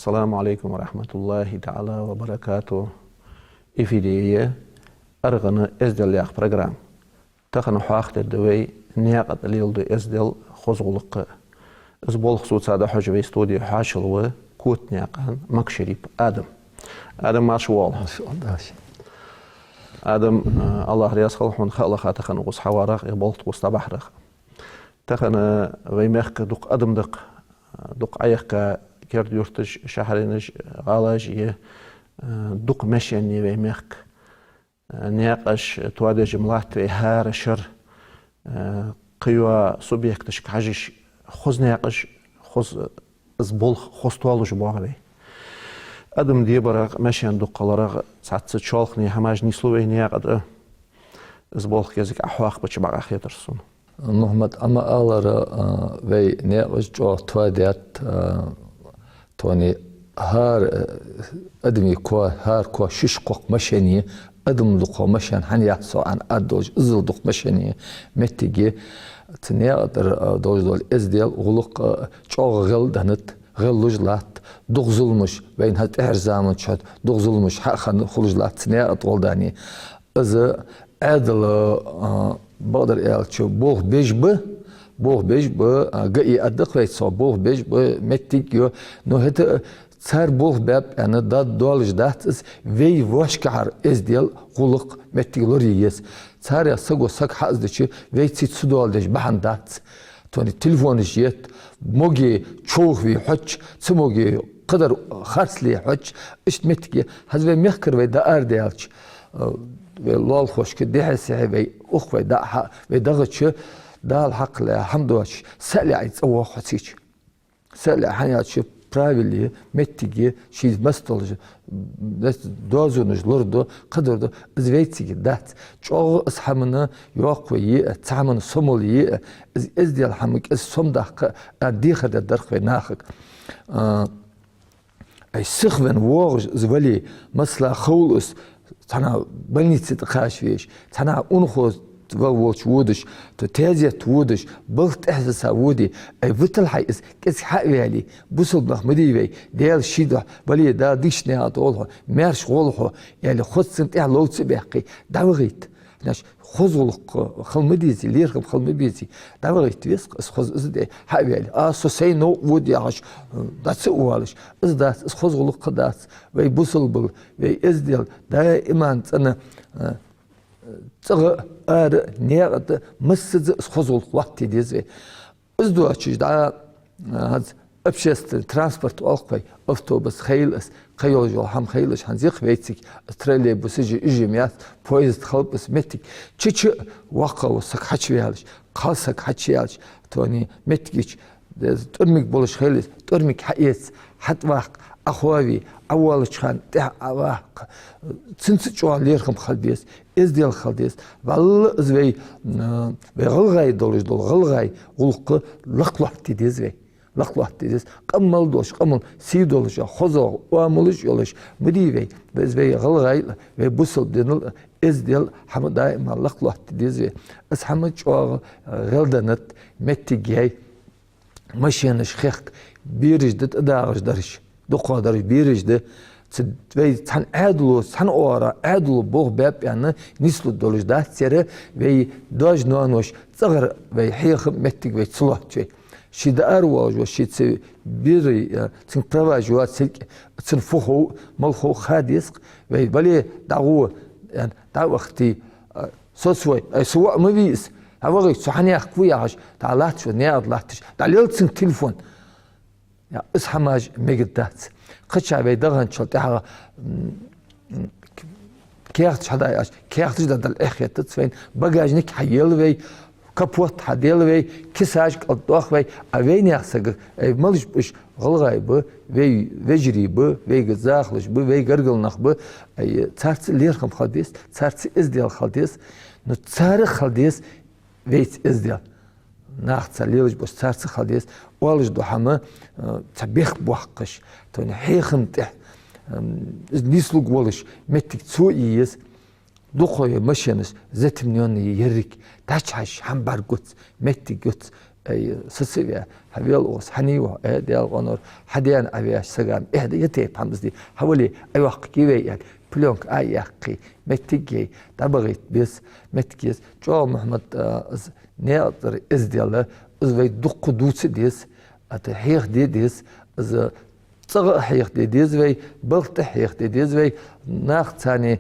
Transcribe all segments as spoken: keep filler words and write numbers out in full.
السلام عليكم ورحمة الله تعالى وبركاته. Эфире я «Аргӏан эздел» яха программа. Тахан хьоахадергда вай наькъа тӏа леладу эздел, хоза гӏулакх. Из болх соца дӏахьош вай студе хьоашалгӏа ва Котанаькъан Макшарип Адам. Адам, марша воагӏалва. Марша воагӏалва. Адам, э, Аллахӏ раьза хилва хьона, хала ха тахан укхаза хьаварах, э, болх укхаза дӏабахьарах. Тахан вай мехка дукха адам да-кх, дукха Ӏояхка керда-юрташ, шахьараш, гӏалаш я, э, дукха машен я вай мехка. Э, наькъаш тоадеш ма латт вай хӏара шера, э, кхыйола субъекташка хьажаш, хоза наькъаш, хоза, из болх хоза тоалуш боагӏа вай. Адам дебарах, машен дукха хиларах, цхьацца чоалхане хӏамаш нийслу вай наькъа тӏа. Из болх кӏезига Ӏохьоахабича бакъахьа хетар сона. Мухьаммад, Ӏа ма аллара, а, вай наькъаш чӏоагӏа тоадаьд, а, тони хӏара, а, адамий коа, хӏара коа шишша кхоккха машен я, адам дукха машен хӏана яц со аьнна ӏаддолаш, иззал дукха машен я, моттиг я. Цу наькъа тӏара, а, долаш дола эздел, гӏулакх, а, чӏоагӏа гӏелденнад, гӏеллуш латт, дукха зуламаш, вайна хӏанз тӏеххьарча заман чухь дукха зуламаш хьа а хинна хулаш латт цу наькъа тӏа гӏолла дани. Из Ӏаьдала, а, бакъдар аьлча, болх беш ба, болх беш ба, а, гаи ӏадда-кх вай цох, болх беш ба, моттиг я. Но хӏаьта цар болх баьб аьнна да-, доалаш дац из, вай вайшкахьара эздел, гӏулакх, моттиг лорае еза. Царех саго саг хьа из дича, вайци цу доаладеш бахьан дац. Тони телефонаш етт, моге човхаве хьож, ца моге кхыдар харцле хьож, иштта моттиг я. Хӏанз вай мехкара вай дӏаарадаьлча, э, вай лоалахошка дехьа-сехьа вай, ух, вай дӏа а хьа, вай дагӏача, Дала хьакхалла хӏама доацаш, са а лаьа цӏавоагӏа хьо цигача. Са а лаьа, хӏана аьлча правила я, моттиг я, ший мас долаш, доазонаш лораду, кхыдар ду, из вайцига дац. Чӏоагӏа из хӏамана йоккхаве я, цу хӏамана сомавале я, из эздел хӏама кӏезига сомадаккха а дехар дар-кх вай нахага. А, ай, сихвенна воагӏаш из вале, масала, ховл из, цхьаннахьа больнице тӏа кхача везаш, цхьаннахьа унахо вал волча водаш, то таьзета водаш, балха тӏехьа саг воде, ай, витал хьай из, кӏезига хьа а ваьле, бусалба нах ма дий вай, Даьла ший духьа, бале, Дала дикача наькъа тӏа гӏолла хьо, маьрша гӏолла хьо, аьле, хоза цунна тӏехьа ловца а баьккхе, дӏавахийта. Наш, хоза гӏулакх хила ма дезий, лерхӏам хила ма безий, дӏавахийта веза-кх из хоза из де, хьа а ваьле. А, со сай новкъа вода яхаш, дӏа ца а воалаш, из дац, из хоза гӏулакх дац. Вай бусалба, вай эздел даиман цӏена, а, цӏагӏа а, ара а, наькъа тӏа а, массаза а из хоза гӏулакх лоаттаде деза вай. Из доацаш дӏа, а, хӏанз общественный транспорт оал-кх вай, автобус хийла из, кхыйола йола хӏама хийла из, хӏанз я-кх вайцига, троллейбусаш я, уж-м яц, поезд хилба из, моттиг. Чу-чу а воккхагӏа вола саг хьачуваьлча, кхалсаг хьачуваьлча, тони моттигаш, тӏормиг болаш хийла из, тӏормиг хьаэца, хьатӏаваккха, ӏохоаве, ӏовоалача хана тӏехьа ӏоваккха. Цунца чӏоагӏа лерхӏам хила деза, эздел хила деза. Валлахӏи, из вай, м, вай гӏалгӏай долаш дола гӏалгӏай гӏулакх лакхлоаттаде деза вай. Лакхлоаттаде деза. Къамал долаш, къамал сий долаш, хоза оамалаш йолаш ма дий вай. Из вай гӏалгӏай, вай бусалба динал эздел хӏама даиман лакхлоаттаде деза вай. Из хӏама чӏоагӏа, э, гӏелденнад, моттиг яьй. Машенаш хехка, бераш да тӏадагӏаш дараш, дукхагӏдараш бераш да. Цу вай цхьан Ӏаьдало, цхьан оагӏорахьа Ӏаьдало болх баьб аьнна нийслургдолаш дац ер, вай даьш-ноанош цӏагӏара вай хьехам, моттиг вай ца лоац вай. Ше дӏааравоалаш вола, ше цу берий, э, цунга праваш йоацилга, цунна фу хов, мала хов ха деза-кх вай, бале, дӏагӏо, э, дӏавахийта, э, со свой, ай, со воӏ ма вий из, дӏавахийта, со хьанехк ва яхаш, дӏа латташ ва, наькъа тӏа латташ, дӏалел цунга телефон. Я, из хӏамаш мегаргдац. Кхычахьа вай дагӏанчул тӏехьагӏа, м, кехаташ хьадаьй оаш, кехаташ дӏадала эхь хетац вайна, багажник хьаел вай, капот хьадел вай, кисаш кӏалдоах вай, а вайнаьха сага, ай, малаш ба уж, гӏалгӏай ба, вай вежарий ба, вайга захалаш ба, вай гаргара нах ба, ай, царца лерхӏам хила деза, царца эздел хила деза, но царех хила деза вайца эздел. Нах цар лелаш болча царца хила деза, оалаш дола хӏама, э, цхьа бехк боаккхаш, тони хьехам тӏехь, м, нийслургволаш, моттиг цо е еза. Дукхагӏа я машенаш, затемнённый я ерриг, дӏачухьажача хӏама бӏаргагуц, моттиг юц, ай, сацаве, хьавел укхаза, хьанийва хьо, э, Даьла къинойх, хьа даьна Ӏавеш сага-м, эхь да, е тайпа хӀама из дий, хьавале, Ӏайоаккхаргья вай, аьнна, плёнка Ӏайоаккхе, моттиг яй, дӀабахийта беза, моттиг еза. ЧӀоагӀа, Мухьмад, а, из наькъа тӀара эздел, из вай дукха дувца деза, ата хьехаде деза, из цӀагӀа а хьехаде деза вай, балха тӀа а хьехаде деза вай, нах царна,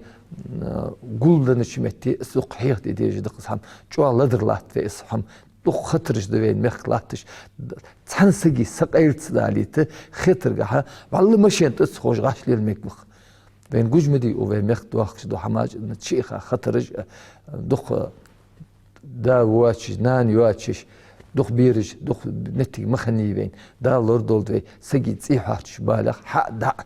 а, гулденнача метте из дукха хьехаде дезаш да-кх из хӀама, чӀоагӀа ледара латт вай из хӀама. Дукха хатараш да вайна мехка латташ. Цхьан сага са къайла ца далийта, хетаргахьа, вӀалла машен тӀа ца ховш гӀаш лела мегаргва-кх. Вайна гуш ма дий укх вай мехка доахкаш дола хӀамаш, шиъ хьа хатараш, дукха да воацаш, нана йоацаш, дукха бераш, дукха моттиг ма хиннай вайна. Дала лорадолда вай, сага цӀий хьоарчаш балех хьа а, дӀа а.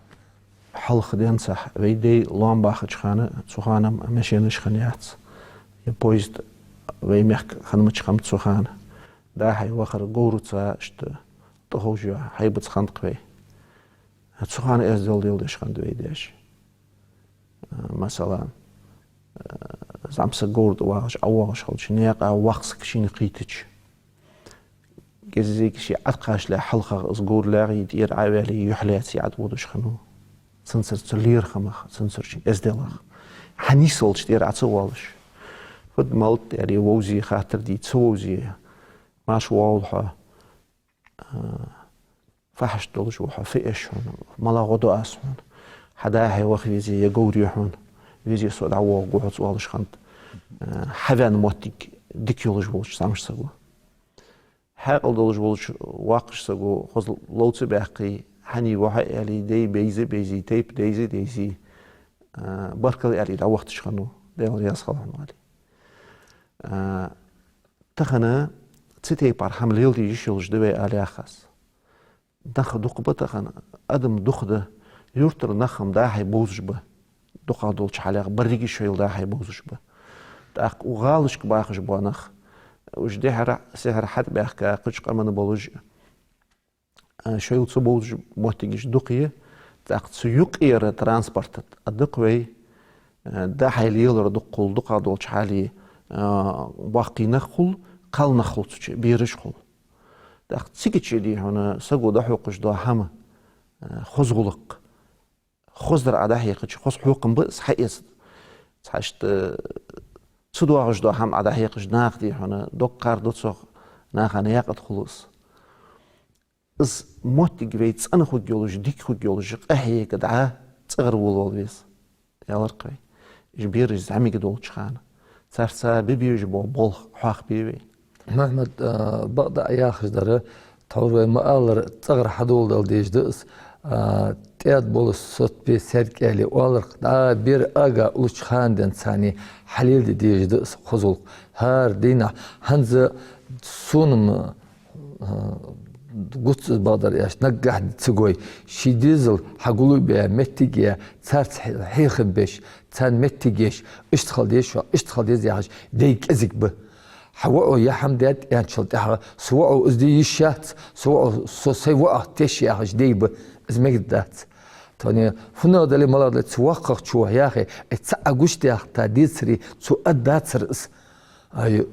Хьалха денз вай даьй лоам бахача хана, цу хана-м машенаш хиннаяц, е поезд вай мехка хиннача хана, цу хана. ДӀа-хьа вахар говраца иштта тӀаховш йола хьайбаца хиннад-кх вай. Цу хана эздел леладеш хиннад вай даьша. А, масала, а, зӀамсаг говра тӀа вагӀаш, ӀавоагӀаш хилча, наькъа воккха саг шийна кхийтача, кӀезига ше Ӏоткъаш ле хьалхагӀа из говр лаьгӀий, тӀера Ӏоваьлий, юхь лаьций Ӏоводаш хиннав. Цунцара цу лерхӀамах, цунцара цу эзделах. Хьанийсвелча тӀера Ӏо ца воалаш. Фуд, малад, аьле, вовзе, хаттар де, ца вовзе, маша воалл хьо, а, фу хьашт долаш ва хьо, фу эш хьона, малагӀа гӀо ду аз хьона, хьа дӀа-хьа ваха везе, е говр я хьона, везе, со дӀавоагӀаргва хьоца, оалаш хиннад, а, хьавена моттиг дика йолаш волча зӀамсаго. Хьаькъал долаш волча воккхача саго хоза лов ца баьккхе, хьанийва хьо, аьле, даьй бейза-бейзе, тайпа дайза-дайзе, а, баркал аьле, дӀавахийташ хиннав, Даьла раьза хилва хьона, аьле. А, тахан цу тайпара хӀама леладе йиш йолаш да вай, аьле, яхаш. Нах дукха ба тахан, адам дукха да, юртара нах-м дӀа-хьа бовзаш ба. ДукхагӀдолча хьале берригаш шоайла дӀа-хьа бовзаш ба. ТӀаккха укх гӀалашка бахаш бола нах, уж дехьара-сехьара хьатӀабаьхка, кхыча къаман болаш, а, шоайла ца бовзаш моттигаш дукха я, тӀаккха цу юкъера транспорта тӀа да-кх вай, а, дӀа-хьа лелар дукха хул, дукхагӀдолча хьале, а, боккхий нах хул, кхалнах хул цу чу, бераш хул. ТӀаккха цига чу, дий хьона, саго дӀахьокхаш дола хӀама, а, хоза гӀулакх. Хоза дар Ӏа дӀахьекхача, хоза хьокхам ба из хьаэца. Цхьа иштта ца доагӀаш дола хӀама Ӏа дӀахьекхача, наха, дий хьона, дог кхардо цох, наха наькъа тӀа хул из. Из моттиг вай цӀена хургйолаш, дика хургйолаш, къахьега дӀа цӀагӀара волавала веза, аьлар-кх вай. Уж бераш зӀамига долча хана, царца бе безаш бола болх хьоахабе вай. Мухьмад, а, бакъда а яхаш дар, тхьовра вай ма аллара, цӀагӀара хьадоладала дезаш да из, а, тӀаьда болаш соцабе саьрга, аьле, оалар-кх, дӀа бер ага уллача хана денз царна хьалеладе дезаш да из хоза гӀулакх. ХӀара дийнахьа, хӀанз сона-м, а, гуц из, бакъдар аьлча, наггахьа ца гой, ший дезал хьагулбаь, моттиг яь, царца хье-, хьехам беш, царна моттиг еш, иштта хила деза шоана, иштта хила деза яхаш, даьй кӀезига ба. Хьа воӀо ер хӀама даьд аьнначул тӀехьагӀа, са воӀо из де йиш яц, са воӀо, со сай воӀах теш яхаш даьй ба, из мегаргдац. Тхона фуннагӀа дале, малагӀа дале, цу воккхагӀчо яхе, ай, цхьа а гучадаьхкача децаре, цо аргдацар из. Ай,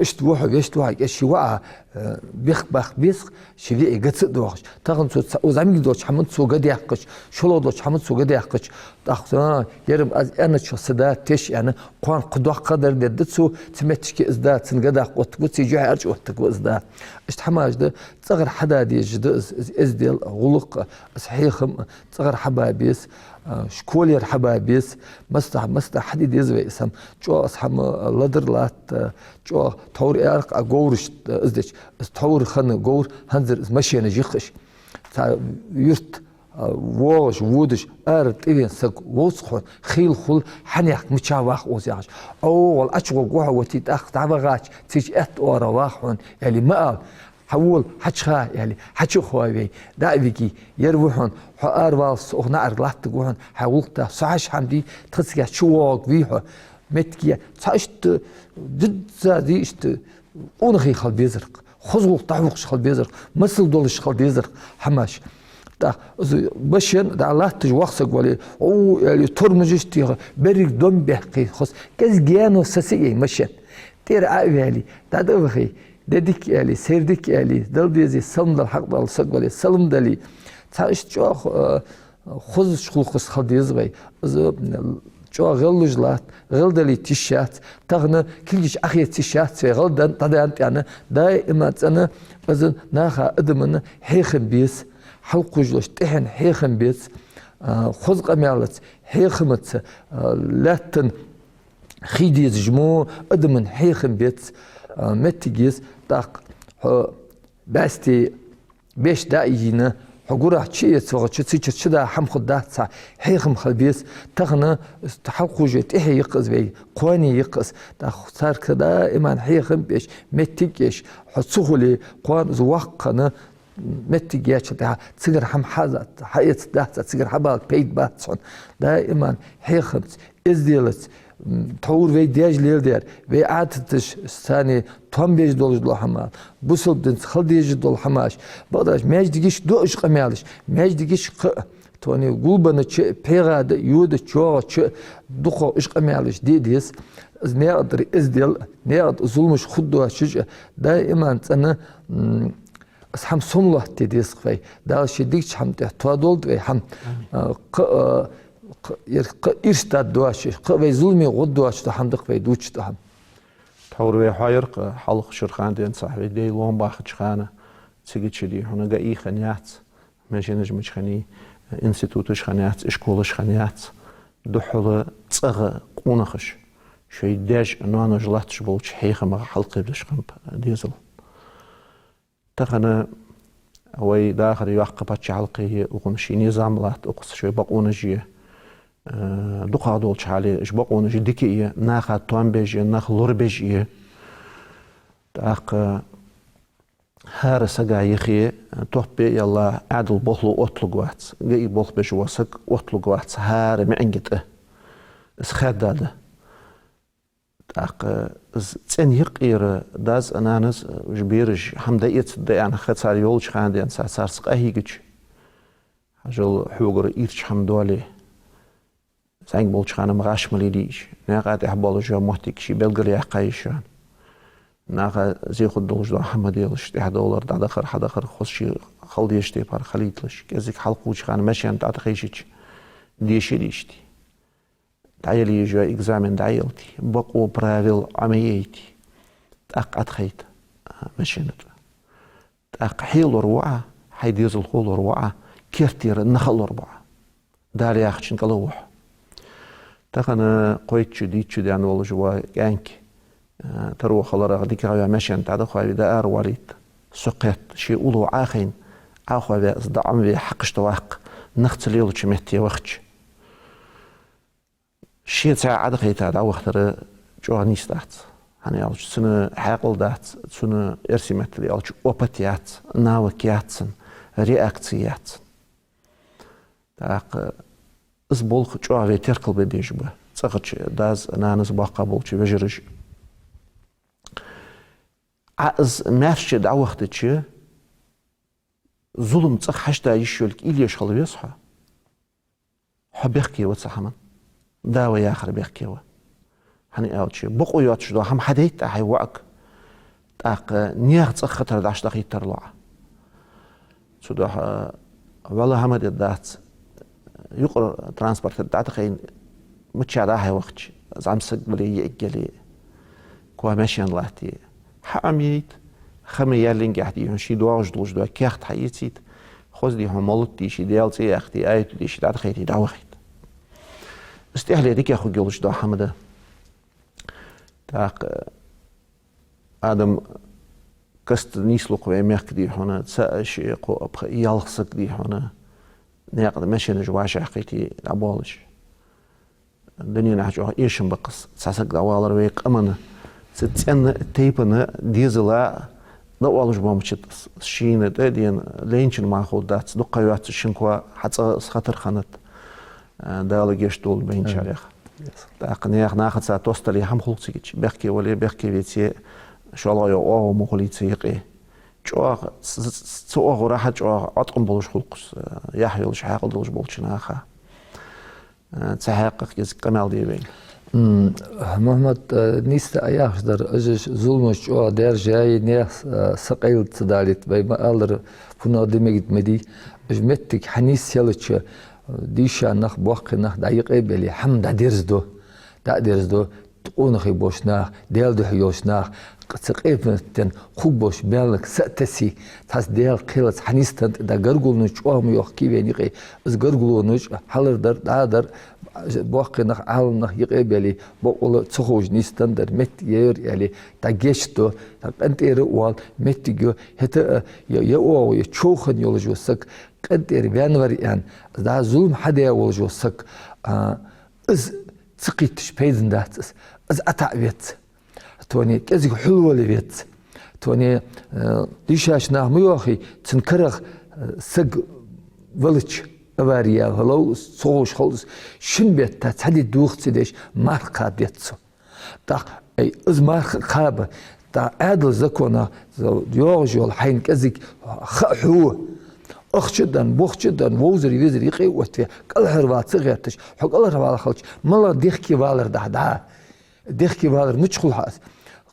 иштта ва хьо, вешта ва хьо, кӀезига ший воӀа, э, бехк баккха беза-кх, ший виӀий гац а доахаш. Тахан цо ца-, укх зӀамига долча хӀаман цо гадаьккхача, шоллагӀа долча хӀаман цо гадаьккхача, тӀаккха, а, ер-м аз аьнначох са да теш аьнна, кхоана кхы доккха дар дергда цо, цу метташка из да цунна гадаккха оттаргва, цу жуьхьа арча оттаргва из да. Иштта хӀамаш да, цӀагӀара хьада дезаш да из, из эздел, гӀулакх, из хьехам, цӀагӀара хьаба беза, а, школера хьаба беза, мастагӀа, мастагӀа хьаде деза вай из хӀама. ЧӀоагӀа из хӀама ледара латт, а, чӀоагӀа тхьовра аьлар-кх Ӏа говрашта, а, из деча, из тхьовра хинна говр, хӀанзара из машенаш я-кх уж. Цхьа юрта, а, воагӀаш, водаш, ара тӀавена саг вовз-кх хьона, хийла хул, хьанехк мича вах укхаза яхаш. Ӏо, валла, ӀочугӀоргва хьо, вати, тӀаккха дӀавахача, цигача аьтта оагӀорахьа вах хьона, аьле ма ала. Хьавола, хьачуха, аьле, хьачухой вай, дӀа а вигий, ер ва хьона, хьо араваллалца укх наӀарга латтаргва хьона хьай гӀулакх да, со хьаша хӀама дий, тха цигахьа чувоагӀаргвий хьо, моттиг я, цхьа иштта дизза дий, иштта къонахий хила безар-кх, хоза гӀулакх дӀахьокхаш хила безар-кх, масал долаш хила дезар-кх хӀамаш. ТӀаккха из машен дӀа латташ воккха саг вале, о, аьле, тормозаш теха, берригаш дом баьккхе, хоза, кӀезига гаьно сацае машен. ТӀера Ӏо а ваьле, дӀа-дӀа а вахе, Де дика аьле, сайре дика аьле, Дала дезий, салам дала хьакъ дола саг вале, салам дале. Цхьа иштта чӀоагӀа, э, хозача гӀулакхашца хила деза вай. Из, э, чӀоагӀа гӀеллуш латт, гӀелдалийта йиш яц, тахан кулгаш Ӏохеца йиш яц вай, гӀелдан, дӀадан тӀехьа, даим цӀена, из наха, адамашта хьехам беза, хьалкхувш йолча тӀехьенна хьехам беза, э, хоза къамаьлаца, хьехамаца, э, лаьттан хий дезаш мо адамашта хьехам беза, э, моттиг еза, тӀаккха хьо бӀаьсти беш дӀа а ийна, хьо гурахьа чуэца вахача, цу чура чудаха хӀама хургдац цхьа, хьехам хила беза, тахан хьалкхувш йола тӀехье я-кх из вай, кхоане я-кх из, тӀаккха царга даим хьехам беш, моттиг еш, хьо ца хуле, кхоана из воккха хинна, моттиг яьчул тӀехьагӀа цигара хӀама хьаэцаргдац, цигара хьабала пайда бац хьона. Даим хьехамца, эзделаца, м, тхьовра вай даьша леладаьр, вай Ӏадаташ санна, том беш долаш дола хӀама, бусалба динца хила дезаш дола хӀамаш, бакъда маьждигашка ду уж къамаьлаш, маьждигашка кхы а, тхона гулбеннача а, пхьегӀа да, йода, чоагӀача а, дукха уж къамаьлаш де деза. Из наькъа тӀара эздел, наькъа тӀа зуламаш хургдоацаш а, даим цӀена, м, из хӀама сомалоаттаде деза-кх вай. Дала ший дикача хӀама тӀа тоадолда вай хӀама. Амин. А, кхы, а, кхы, ер кхы ирс даргдоацаш, кхы вай зуламе гӀоргдоацаш дола хӀама да-кх вай дувцаш дола хӀама. Тхьовра вай хьоаяр-кх, хьалха шера хана денз цхьа вай даьй лоам бахача хана, цига чу, дий хьона, ГАИ хиннаяц, машинаш мича хиннай, институташ хиннаяц, ишколаш хиннаяц. Духхьал цӀагӀа къонахаша шоай даьша, ноаноша латташ болча хьехамах хьалкхебеш хиннаб дезал. Тахан вай дахар йоккха паччахьалкхе я, укхун ший низам латт, укхаза шоай бокъонаш я, э, дукхагӀа долча хьале уж бокъонаш дика я, наха том беш я, нах лорабеш я. ТӀаккха хӀара сага юхе топ бе а елла, Ӏаьдала болхло отталургвац, ГАИ болх беш вола саг отталургвац хӀара маӀанга тӀа. Из хаьдда да. ТӀаккха из цӀен йикъера дас а, нанас а, уж бераш хӀама дӀаэцаргда аьнна ха цар йолча хана денз, царца къахьийгача, хьажал, хьогара ирча хӀама доале, зӀамига болча хана-м гӀаш ма лелий уж. Наькъа тӀа болаш йола моттиг ший белгалъяьккха йиш я. Наха зе хургдолаш дола хӀама ма делаш, тӀехьадовлар, дӀадахар, хьадахар, хоза ший хила дезача тайпара хилийталаш. КӀезига хьалкхувча хана машен тӀа дӀатӀахайшача, деша дийшаде. ДӀаяла езаш йола экзамен дӀаялийте, бокъо, правила Ӏомаяйте, тӀаккха ӀотӀахайта, а, машина тӀа. ТӀаккха хье лораву Ӏа, хьай дезалхо лораву Ӏа, керттера нах а лорабу Ӏа. Дала яхачун кӀал ва хьо. Тахан кхойтта шу, дийтта шу даьнна волаш вола кӀаьнк, а, таро хиларах дикагӀа ваь машен тӀа дӀахоаве, дӀааравалийта, со кхетт, ше уллув Ӏохайна, Ӏохоаваь, из дӀаӀомаве хьакхашта ваккха, нах ца лелача метте вахача. Ше цхьаь Ӏодахайта дӀавахийтар чӀоагӀа нийса дац. ХӀана аьлча, цун хьаькъал дац, цун, эрсий меттала аьлча, опыт яц, навык яц цун, реакци яц цун. ТӀаккха из болх чӀоагӀа вай теркалбе дезаш ба, цӀагӀарча дас а, нанас а, боккхагӀа болча вежараша. Ӏа из маьрша дӀавахийтача, зулам цӀагӀа хьашта йиш йолга уйла еш хила веза хьо. Хьо бехке ва цу хӀаман. Да ва яхар бехке ва. ХӀана аьлча, бокъо йоацаш дола хӀама хьадайта Ӏа хьай воӀага, тӀаккха наьха цӀагӀа хатар дӀа-, дӀадахийта тарлу Ӏа. Цудухьа вала хӀама де дац, юкъара транспорта тӀа дӀатӀахайна, мичча дӀа-хьа вахача, зӀамсаг вале, йиӀиг яле, кхо машен латте, хьаӀомайийта, хӀама яллинге хьа, дий хьона, ший доагӀаш долаш дола каьхат хьаэцийта, хоза, дий хьона, молат дийша, Даьла цӀи яхийта, аят дийша, дӀатӀахайта, дӀавахийта. Из тӀехьале дикагӀа хургйолаш дола хӀама да. ТӀаккха адам каста нийслу-кх вай мехка, дий хьона, цаӀ а, шиъ а, кхоъ а, пхиъ а ялх саг, дий хьона, наькъа тӀа машенаш вӀашагӀкхийте дӀабоалаш. Дунен чу чӀоагӀа эшам ба-кх из, цхьа саг дӀавалар вай къаман, цу цӀен а, тайпан а, дезала а дӀаоалаш бола мичад из. Шийна тӀа а дена, лайначун мара ховргдац, дукха ха йоаццаш шин коа хьа цӀагӀа из хатар хиннад, а, Дала гешт долда байначарех. ТӀаккха наьха нахаца тоссадале хӀама хул-кх цига чу, бехке вале, бехке веце, шоллагӀа йола оагӀув ма хулий цу юкъе. ЧӀоагӀа ц-, ц-, цу оагӀорахьа чӀоагӀа Ӏоткъам болаш хул-кх из, яхь йолаш, хьаькъал долаш болча наха. Цу хьакъехьа кӀезига къамаьл де вайна. М, Мухьаммад, э, нийса а яхаш дар, уж зуламаш чӀоагӀа даьржай, наьха, э, са къайла ца далийта, вай ма аллара, фуннагӀа де мегаргда ма дий, уж моттиг хьанийсъелча, э, дийша нах, боккхий нах дӀа юкъе а беле, хӀама дӀадерзаду, дӀадерзаду, къонахий болча наха, Даьла духьа йолча наха, цу къепанатен хургболча маьлага са а тессе, цхьацца Даьла кхелаца хьанийсденна тӀа гаргалонаш чӀоагӀа ма йоахкий вайна юкъе. Из гаргалонаш хьалар дар, дӀа дар, боккхий нах, Ӏаламнах юкъе а беле, бокъонца ца ховш нийсденна дар, моттиг я ер аьле, дӀагечду, дӀа къинтӀера а воал, моттиг я, хӀаьта а, я, я оагӀув, я човхаь йолаш вола саг, къинтӀера ваьнна вар аьнна, дӀа зулам хьадаь волаш вола саг, а, из ца кхийттача пайдана дац из, из ӀотаӀа веза. Тоне кӀезига хьулвала веза. Тоне, э, дийшача наха ма йоахий, цун карагӀа, э, саг велча, авария хилва из, ца ховш хилва из, шин бетта цхьа ди дохац деш, марха кхаба деза цо. ТӀаккха, ай, из марха кхаба, тӀаккха Ӏаьдала законах йоагӀаш йола хьайна кӀезига ха а хьу, ахча а денна, бохча а денна, вовзар-везар юкъе а оттаве, кӀалхарвала ца гӀерташ, хьо кӀалхарвала хилча, малагӀа дехке валар да хьа дӀа. Дехке валар мича хул хьа из?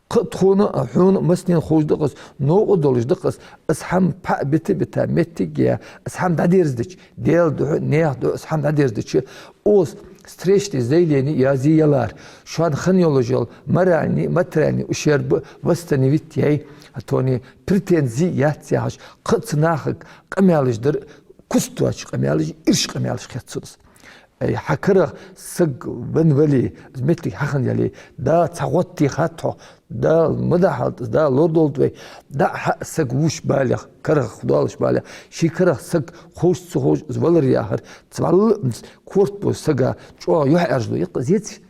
Кхы а тхона а, хьона а, массанена а ховш да-кх из, новкъа долаш да-кх из, из хӀама пхьа бита-бита моттиг я, из хӀама дӀадерзадича, Даьла духьа, наьха духьа из хӀама дӀадерзадича, укхаза встречное заявление язъе ялар, шоана хинна йолаш йола моральный, материальный ущерб восстановить яьй, тоне претензи яц яхаш, кхы а цу нахага къамаьлаш дар, куц доацаш къамаьлаш, ирча къамаьлаш хет сона из. Ай, хьа карагӀа саг венна вале, из моттиг хьахинна яле, да цхьа гӀод техад хьох, да ма дахьалда из, да лорадолда вай, да хьа саг вувш балех, карагӀа долаш балех, ший карагӀа саг ховш ца ховш из валар яхар, цвалла корта болча сага чӀоагӀа юхьӀаьржло я-кх из, еций?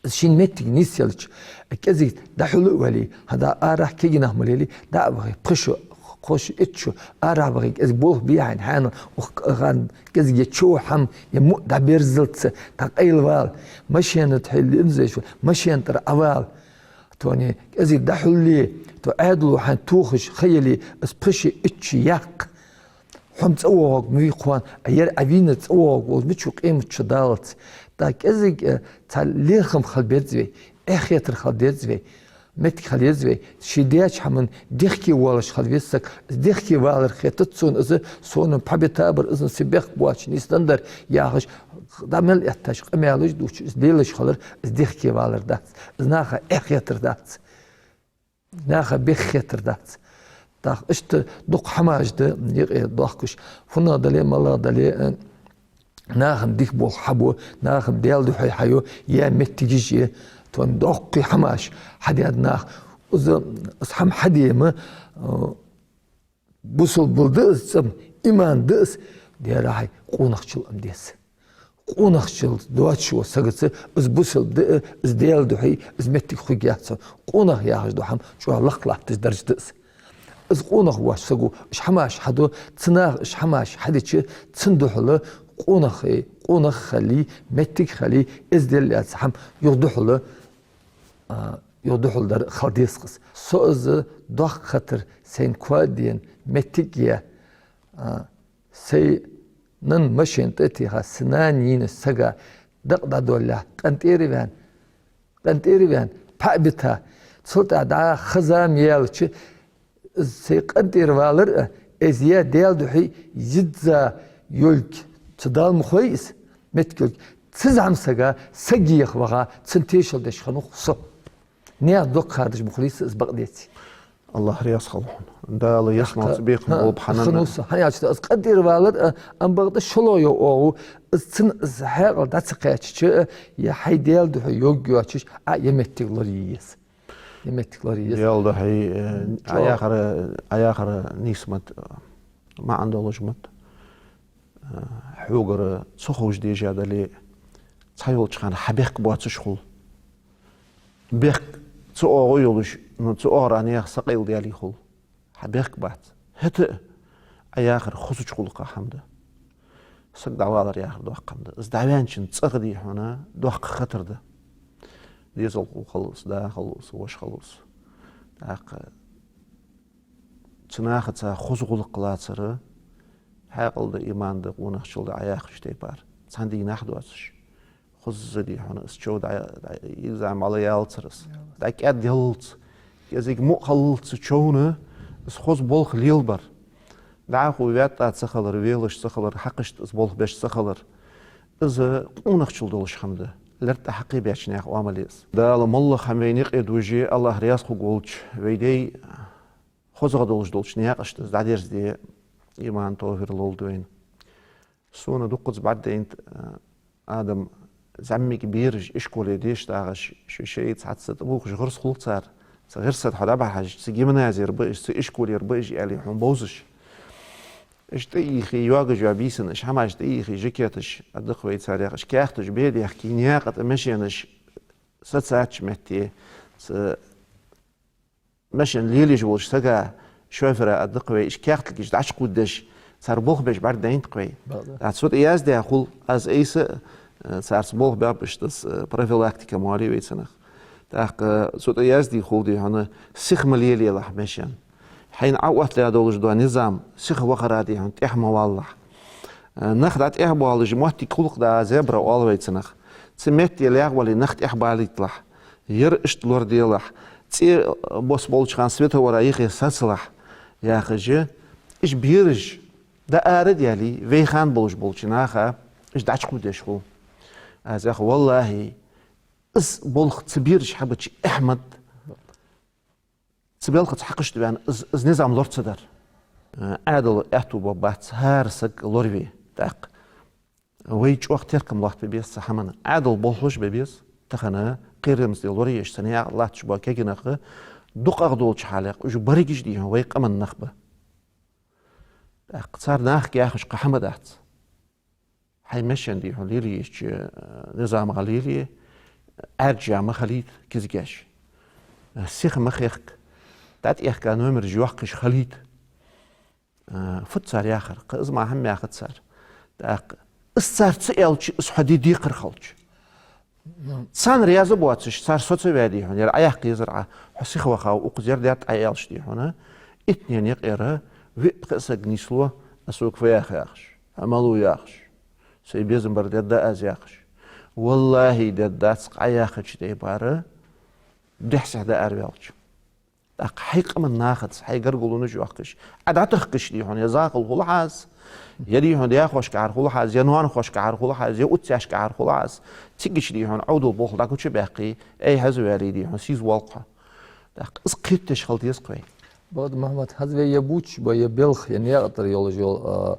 Шийна моттиг нийсъелча, кӀезига дӀахьулла а вале, хӀанз арахьа кегий нах ма лелий, дӀа а вахе, пхи шу, кхо шу, итт шу арахьа вахе, кӀезига болх бе хьайна хьанал, укх хана кӀезига я чов хӀама, я муӀ дӀаберззалца, дӀакъайлавала, машен тӀа хьо линзаш, машен тӀара Ӏовала. Тоне кӀезига дӀахьулле, то Ӏаьдало хьайна тохаш ха яле, из пхи шу, итт шу яккха. Хьо-м цӀавоагӀарг ма вий кхоана, а ер Ӏовийнар цӀавоагӀарг волча мича ва къематди даллалца. ТӀаккха кӀезига, э, цхьа лерхӀам хила беза вай, эхь хетар хила деза вай, моттиг хила еза вай. Ший даьча хӀаман дехке воалаш хила веза саг, из дехке валар хетац сона из, сона-м пхьа битабар, из-м са бехк боацаш нийсденна дар, яхаш, дӀа мел эттача къамаьлаш дувцаш, из лелаш хилар, из дехке валар дац, из наха эхь хетар дац. Наха бехк хетар дац. ТӀаккха иштта дукха хӀамаш да юкъе доахкаш. ФуннагӀа дале, малагӀа дале, э, наха-м дика болх хьабу, наха-м Даьла духьа хьаю, я моттигаш я, тхона доккхий хӀамаш хьадаьд наха. Из, из хӀама хьаде ма, э, бусалба да из, цӀена иман да из, дера хьай къонахчал ам деза. Къонахчал доацаш вола сагаца из бусалба да, из Даьла духьа, из моттиг хургьяц цун. Къонах яхаш дола хӀама чӀоагӀа лакха латташ дарж да из. Из къонах воацача саго уж хӀамаш хьаду, цу наха уж хӀамаш хьадича, цун духьала къонахий, къонах хилий, моттиг хилий, эздел яц хӀама юха духьала, а, юха духьала дар хила деза-кх из. Со из доккха хатар сайна коа а дена моттиг я, а, сайна машен тӀа а теха, са нана йийнача сага дакъа дӀадоаллалехь, къинтӀера а ваьнна, къинтӀера а ваьнна, пхьа а бита, цул тӀехьа дӀа хаза-м яьлча, из сай къинтӀера валар а, из я Даьла духьа йизза йолга, цу Далла ма хой из, моттиг йолга, цу зӀамсага саг еха ваха, цунна тешал деш хиннав-кх со. Наьха дог хадаш ма хулий са из бакъдеций. АллахӀ раьза хилва хьона. Дала ялсмалца бекхам болба хьа нанна. Хиннав со. ХӀана аьлча, из къинтӀера валар а, ам бакъда шоллагӀа йола оагӀув, из цунна из хьаькъал дӀа ца кхаьчача а, я хьай Даьла духьа йоаг йоацаш, а, я моттиг лорае еза. Я моттиг лорае еза. Даьла духьа, э, Ӏа яхар, Ӏа яхар нийса ма да, маӀан долаш ма да. Э, хьогара ца ховш деза дале, цхьайолча хана хьа бехк боацаш хул. Бехк цу оагӀув йолаш, ну, цу оагӀорахьа наьха са къайладаьле хул. Хьа бехк бац. ХӀаьта а Ӏа яхар хозача гӀулакха хӀама да. Саг дӀавалар яхар доккха хӀама да. Из дӀаваьнначун цӀагӀа, дий хьона, доккха хатар да. Дезалхо хилва из, да хилва из, воша хилва из. ТӀаккха цу нахаца хоза гӀулакх лацар, хьаькъал да, иман да, къонахчал да Ӏа яхача тайпара. Цхьан дийнахьа доацаш. Хоза, дий хьона, из чов дӀа, дӀа, из зама мала ялцар из. ДӀакӀаьдъяллалца, кӀезига мукъа хиллалца цу човна из хоза болх лелабар. ДӀахо ваьтта ца хилар, велаш ца хилар, хьакхашта из болх беш ца хилар. Из къонахчал долаш хӀама да. ЛерттӀа хьакхийбаьча наьха Ӏамал я из. Дала моллагӀа хӀама вайна юкъе дужи, АллахӀ раьза хургволча, вай дай хозагӀа долаш долча наькъашта из дӀадерзаде, иман, товфикъ лолда вайна. Сона дуккхаза бӀаргадайнад, э, Адам зӀамига бераш ишколе деша дагӀаш, шоай-шоай цхьацца тӀабувхаш гӀирс хул цар. Цу гӀирса тӀа хьо дӀабахьаш, цу гимназера ба уж, цу ишколера ба уж, аьле, хьона бовзаш. Уж тӀаийхе, йоагаш йола бийсанаш, хӀамаш тӀаийхе, жакеташ, а дакха вай царех, уж каьхаташ бе даьхке, наькъа тӀа машенаш сацача метте, цу машен лелаеш волча сага, шофера, а дакха вай, уж каьхаташ дӀачукхувдаш, цар болх беш бӀаргадайнад-кх вай. Бакъда. ТӀаккха цу тӀа яздаь хул, аз айса, э, царца болх баьб иштта, э, профилактика ма оалий вай цунах. ТӀаккха цу тӀа яздаь хул, дий хьона, сиха ма лелаелахь машен. Хьайна Ӏооттадаь долаш дола низам сиха вахара, дий хьона, тӀехьа ма валалахь. Э, нах дӀатӀехьабоалаш, моттиг хул-кх дӀа, зебра оал вай цунах. Цу метте лаьгӀа вале, нах тӀехьабалийталахь. Ер иштта лораделахь. ЦӀе бос болча хана светофора юхе сацалахь, яхаш. Уж бераш дӀаара а даьле, вай хана болаш болча наха уж дӀачукхувдаш хул. Аз йоах, валлахӀи, из болх цу бераша хьабича, Ахьмад цу балхаца хьакхашта ваьнна, из, из низам лора ца дар. Э, Ӏаьдала аьттув бац хӀара саг лораве. ТӀаккха вай чӀоагӀа теркам лоаттабе беза цу хӀаман. Ӏаьдала болхлош бе беза. Тахан кхерамзле лораеш цу наькъа латташ бола кегий нах дукхагӀа долча хьале, уж берригаш, дий хьона, вай къаман нах ба. ТӀаккха цар нахага яхаш кхы хӀама дац. Хьай машен, дий хьона, лелаеча, э, низамах лелае, Ӏаьржа ма хилийта кизгаш. Э, сиха ма хехка, дӀатӀехка номераш йоаккхаш хилийта. Э, фуд цар яхар? Кхы из мара хӀама яхац цар. ТӀаккха из цар ца аьлча, из хьо де декхар хилча. Царна раьза боацаш, цар со ца ваь, дий хьона, ер Ӏояккха езар Ӏа, хьо сиха вахав, укхаза ер даьтта Ӏа аьлча, дий хьона, иттанена юкъера виъ-пхиъ саг нийслу, а сога фу яха яхаш, хьо малав яхаш, сай безам бар дергда аз яхаш. ВаллахӀи, дергдац-кх Ӏа яхача тайпара, дехьа-сехьа дӀаараваьлча. ТӀаккха хьай къаман нахаца хьай гаргалонаш йоахкаш, Ӏа дӀатохкаш, дий хьона, е закъал хулахь аз, е, дий хьона, даь-хошкахьара хулахь аз, е ноаной-хошкахьара хулахь аз, е уццашкахьара хулахь аз, цигача, дий хьона, Ӏовдал болх дӀагучабаьккхе, Ӏа хьаза ваьле, дий хьона, сийза воалл-кх хьо. ТӀаккха из кхетадеш хила деза-кх вай. Бакъда, Мухьаммад, хӀанз вай е бувцаш ба, е белха, е наькъа тӀара йолаш йола, а,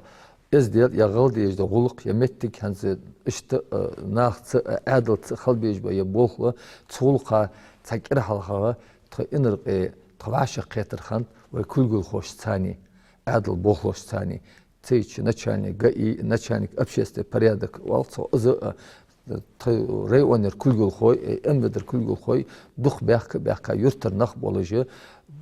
эздел, е гӀалат деш дола гӀулакх, е моттиг, хӀанз иштта, а, нахаца, а, Ӏаьдалца хила безаш ба е болхло, цу гӀулакха цхьа кӀира хьалхагӀа тха инаркъе, тха вӀашагӀкхетар хиннад вай кулгалхошцеи, Ӏаьдала болхлошцеи, цу чу начальник ГАИ, начальник общественный порядок оал цох, из, а, тха районера кулгалхой, э, МВД-ра кулгалхой, дукха баьхка, баьхка юртара нах болаш,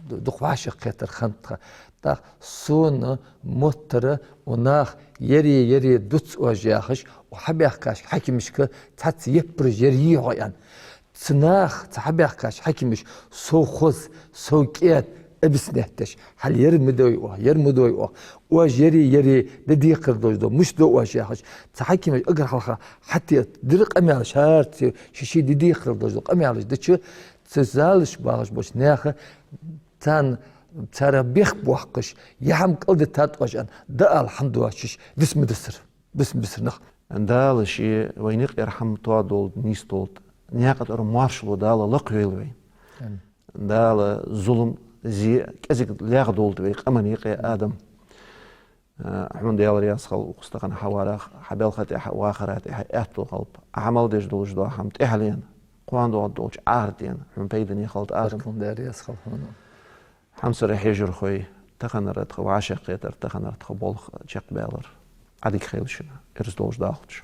дукха вӀашагӀкхетар хиннад тха. ТӀаккха сона моттара, укх наха ере, ере дувц оаш яхаш, укх хьабаьхкача хьакимашка цхьацца яппараш яр йий хьо аьнна. Цу наха, цу хьабаьхкача хьакимаша сов хоза, сов кӀаьда объяснять деш, хьал ер ма дой оаха, ер ма дой оаха. Оаш ере, ере де декхар долаш дола мишта да оаш яхаш, цу хьакимаша эггара хьалха хьатӀа дир къамаьлаш, хӀара цу ший-ший де декхарал долаш дола къамаьлаш дича, цу залашка багӀаш болча наха царна, царех бехк боаккхаш, е хӀама кӀалдитад оаш аьнна, дӀаала хӀама доацаш, дицма дисар. Бисма бисар нах. Дала ше вайна юкъера хӀама тоадолда, нийсдолда. Наькъа тӀара моаршал Дала лакхвойла вай. Амин. Дала зулам, зе, кӀезига лаьгӀдолда вай къаман юкъе, Адам. Э, хьона Даьла раьза хилва укхаза тахан хьаварах, хьа балха тӀехьа вахара тӀехьа аьттув хилба. Ӏа хьа мел деш долаш дола хӀама тӀехьалена, кхоана доагӀаш долча Ӏахарта дена хьона пайдане хилда, Адам. Баркал, Даьла раьза хилва хьона. Хьамсара хьежархой, таханара тха вӀашагӀкхетар, таханара тха болх чакхбаьлар. Ӏадика хийла шун, ираз долаш даллалца.